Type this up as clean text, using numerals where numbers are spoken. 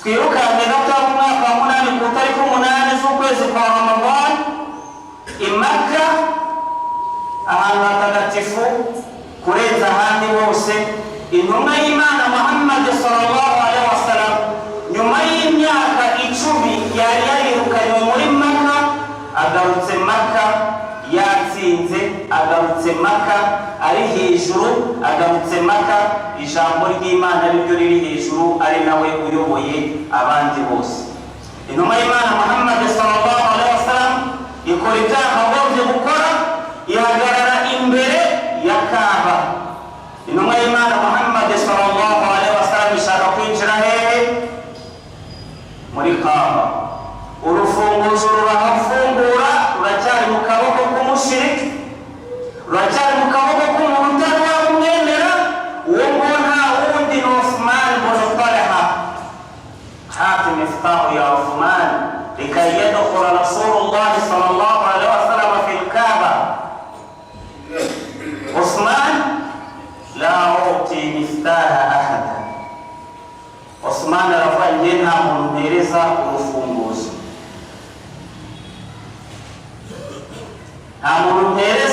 Twirukanke gato mu mwaka wa 8, ku itariki 8 z'ukwezi kwa Ramadan, i Maka, ahantu hatagatifu kurenza ahandi hose. Intumwa y'Imana Muhammad sallallahu alaihi wasallam, nyuma y'imyaka 10 yari yarirukanywe muri Maka, agarutse Maka yatsinze, agarutse Maka ari hejuru, agarutse Maka ijambo ry'Imana ariryo riri hejuru, ari nawe uyoboye abandi bose. Intumwa y'Imana Muhammad sallallahu alaihi wasallam ikora ibyaha agombye gukora, ihagarara imbere ya Kaba. Intumwa y'Imana Muhammad sallallahu alaihi wasallam ishaka kwinjira hehe? Muri Kaba. Urufunguzo rurahafungura ruracyari mu kaboko k'umushiriki, ruracyari mu kaboko k'umuntu utari wamwemera. Uwo nguwo nta wundi, ni Uthman bun Talha. "هات مفتاح يا عثمان لكي يدخل رسول الله صلى الله عليه وسلم في الكعبة". عثمان: "لا أعطي مفتاح أحدا". Osman aravuga: "Njye nta muntu mpereza urufunguzo, nta muntu mpereza."